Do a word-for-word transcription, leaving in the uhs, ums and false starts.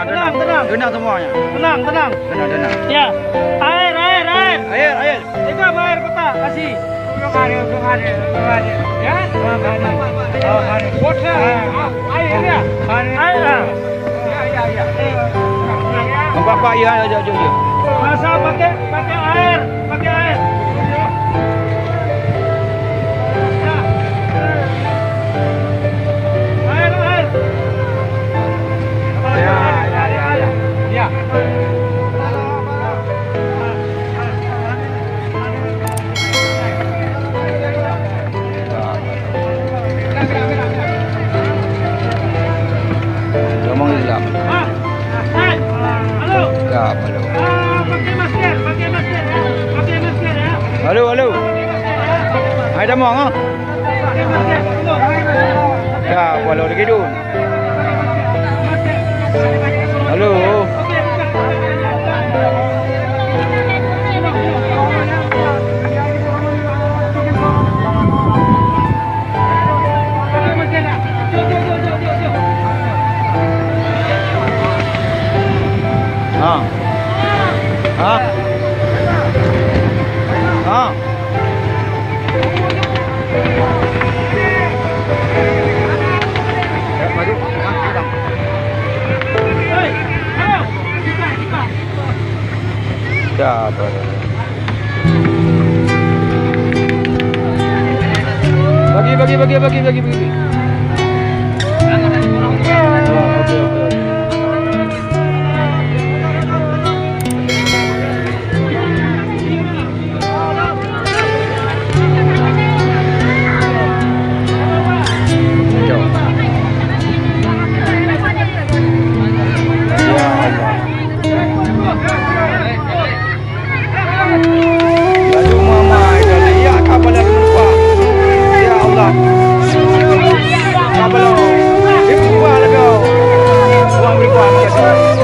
Tenang, tenang. Tenang semuanya. Tenang, tenang. Tenang, tenang. Ya. Air, air, air. Air, air. Itu apa air kotak? Kasih. Belum ada, belum ada, belum ada. Ya? Belum ada. Oh, ada. Water. Ah. Air, ya? Ada. Air, ah. Ya, ya, ya. Nampak, Pak, ya, ya, ya, ya. Masa pakai, pakai air, pakai air. Ya. Air, air. Ya, ya, ya, ya. Ya. Ngomong Islam. Ya, halo. Halo, halo. Hai, damang, ha? Ya, walau lagi dun. Halo. Ha. Ha. Ha. Dah, dah, dah. Bagi, bagi, bagi, bagi, bagi, bagi. Ya Allah. Laju mamai dan ya kapala meulumpah. Ya Allah. Kapala. Ibu mah lagau. Uang meulumpah.